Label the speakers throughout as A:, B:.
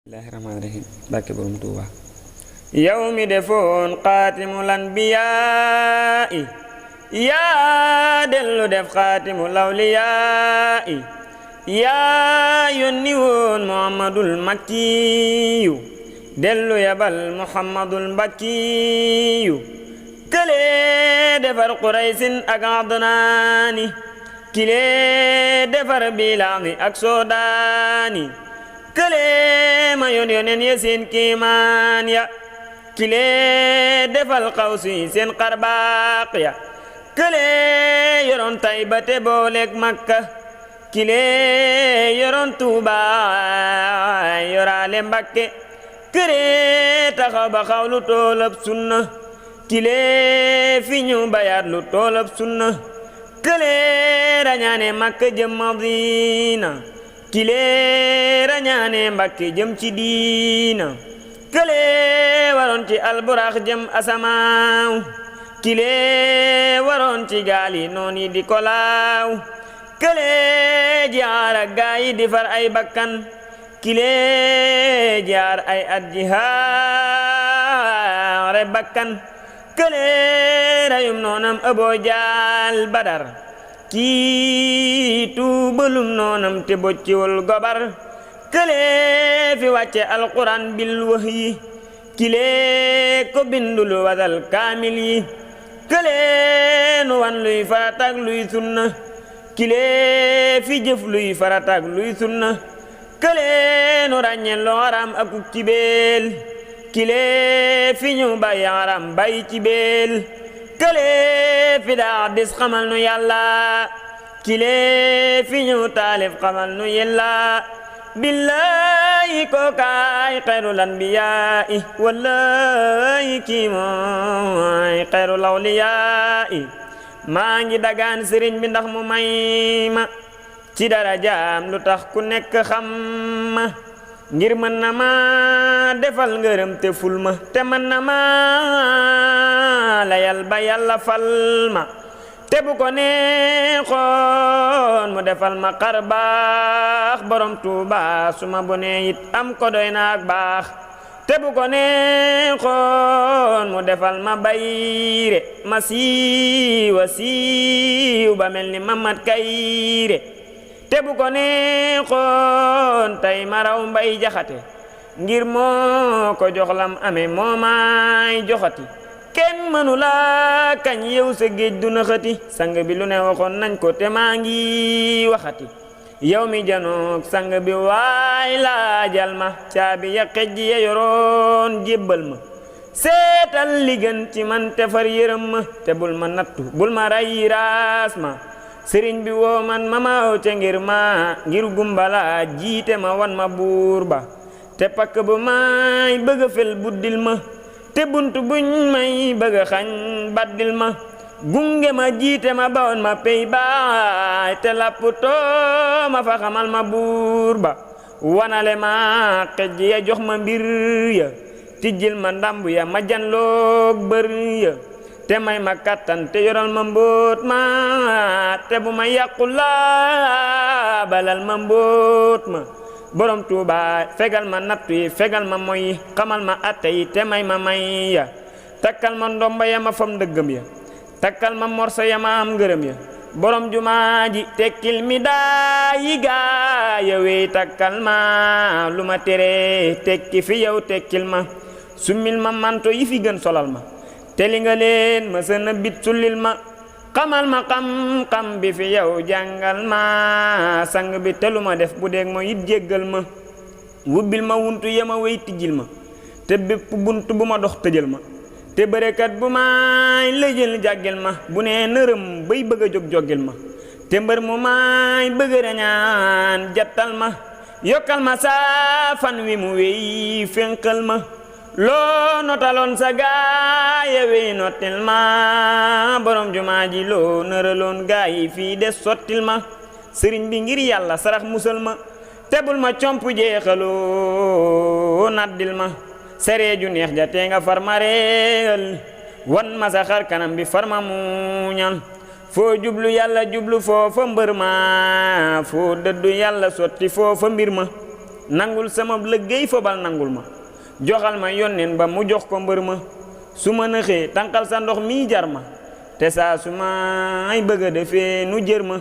A: Bismillahirrahmanirrahim. Barke borom Tuuba. yow mi defoon xaatimul anbiyaa'i yaa dellu def xaatimul awliyaa'i yaa yónni woon muhammadul makkiyu dellu yabal muhammadul mbakkiyu kële defar quraysin ak adnaani kile defar bilaani ak soodaani kële ma yonen ya seen kiimaan ya kile defal xawsi seen xarbaax ya kële yoroon Tayba te booleeg Makka kile yoroon Tuuba yoraale Mbakke kële taxaw ba xawlu toolab sunna kile fi ñu bayaat lu toolab sunna kële rañaane Makka jëm Madina kile rañaane Mbakke jëm ci diina kële waroon ci alburax jëm asamaaw kile waroon ci gaali noon yi di kolaaw kële jaar ak gaa yi di far ay bakkan kile jaar ay at jihaare bakkan kële rayum noonam Aboo Jaal Badar kii tuubalum noonam te bocciwul gobar kële fi wàcce alquran bil wahyi kile ko bindul wasal kaamil yi kële nu wan luy farataak luy sunna kile fi jëf luy farataak luy sunna kële nu ràññe lu haram akuk ci beel kile fi ñu bàyyi haram bàyyi ci beel kële fi daa dis xamal nu yàlla kile fi ñu taalif xamal nu yàlla billahi kookaay xayrul anbiyaa'i wallahi kii mooy xayrul awliyaa'i maa ngi dagaan sëriñ bi ndax mu may ma ci darajaam lu tax ku nekk xam ma ngir mën na ma defal ngërëm te ful ma te mën na ma layal ba yàlla fal ma te bu ko neexoon mu defal ma xar baax borom Tuuba su ma bonee it am ko doy na ak baax te bu ko neexoon mu defal ma bayre ma siiwa siiw ba mel ni Mamad Kayre te bu ko neexoon tey ma raw Mbay Jaxate ngir moo ko jox lam amee moo may joxati kenn mënu la kañ yow sa géej du naxati sang bi lu ne waxoon nañ ko te maa ngi waxati yow mi janoog sang bi waay laajal ma caabi ya xejj ya yoroon jébbal ma seetal li gën ci man te far yërëm ma te bul ma nattu bul ma ray raas ma sëriñ bi woo man ma maaw te ngir gumbala jiite ma wan ma buur ba te pakk bu may bëgg fel buddil ma te buntu buñ may bëgg xañ baddil ma gunge ma jiite ma bawoon ma pey baay te lapputoo ma fa xamal ma buur ba wanale ma xejj ya jox ma mbir ya tijjil ma ndambu ya ma janloog bër ya te may ma kattan te yoral ma mbóot ma te bu ma yàqu la balal ma mbóot ma borom Tuuba fegal ma nattu yi fegal ma moy xamal ma atte yi te may ma may ya takkal ma ndomba ya ma fam dëggam ya takkal ma morso ya ma am ngërëm ya borom jumaa ji tekkil mi daa yi gaa ya wey takkal ma lu ma tere tekki fi yow tekkil ma summil ma manto yi fi gën solal ma te li nga leen ma sën a bit sullil ma xamal ma xam-xam bi fi yow jàngal ma sang bi te lu ma def bu deeg ma it jéggal ma wubbil ma wuntu ya ma wey tijjil ma te bépp bunt bu ma dox tëjal ma te bërekat bu may lëjël jàggil ma bu nee nërëm bay bëgg a jóg joggil ma te mbër mu may bëgg rañaan jattal ma yokkal ma saa fan wi mu wey fénqal ma loo notaloon sa gaaya wey nottil ma borom jumaa ji loo nëraloon gaa yi fii des sottil ma sëriñ bi ngir yàlla sarax musal ma tebul ma comp jeexaloo naddil ma seree ju neex ja tee nga far ma reegal wan ma sa xar kanam bi far ma muñal foo jublu yàlla jublu foofa mbër ma foo dëddu yàlla sotti foofa mbir ma nangul sama liggéey fobal nangul ma joxal ma yónneen ba mu jox ko mbër ma su ma nëxee tànqal sa ndox mi jar ma te saa su may bëgg a defee nu jër ma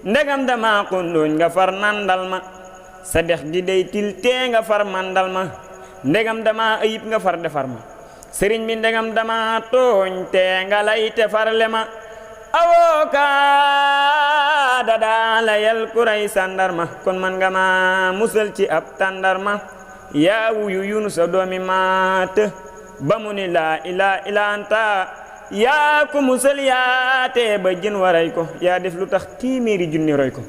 A: ndegam dama xondooñ nga far nandal ma sa dex gi day til tee nga far mandal ma ndegam dama ayib nga far defar ma sëriñ bi ndegam dama tooñ tee nga lay te farle ma awooka dadaa layal kuray sandarma kon man nga ma musal ci ab tàndarma yaa wuyu Yunusa doomi maata ba mu ni laa ilaa ilaa anta yaa ko musal yaa tee ba jën waray ko yaa def lu tax téeméeri junni roy ko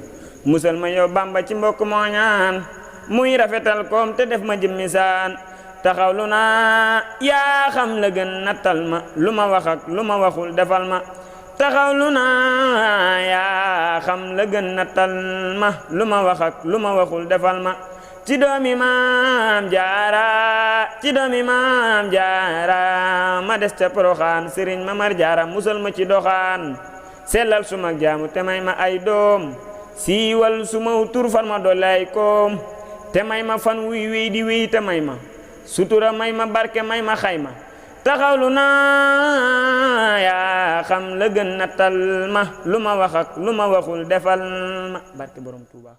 A: musal ma yow Bamba ci mbokk moo ñaan muy rafetal koom te def ma jëmmi saan taxawlu naa yaa xam la gën nattal ma lu ma wax ak lu ma waxul defal ma taxawlu naa yaa xam la gën nattal ma lu ma wax ak lu ma waxul defal ma ci doomi maam jaara ma des ca Poroxaan sëriñ Mamar Jaara musal ma ci doxaan sellal suma jaamu te may ma ay doom siiwal suma tur fan ma dolay koom te may ma fan wuy wéy di wéy te may ma sutura may ma barke may ma xayma taxawlu naa yaa xam la gën nattal ma lu ma wax ak lu ma waxul defal ma barke borom Tuuba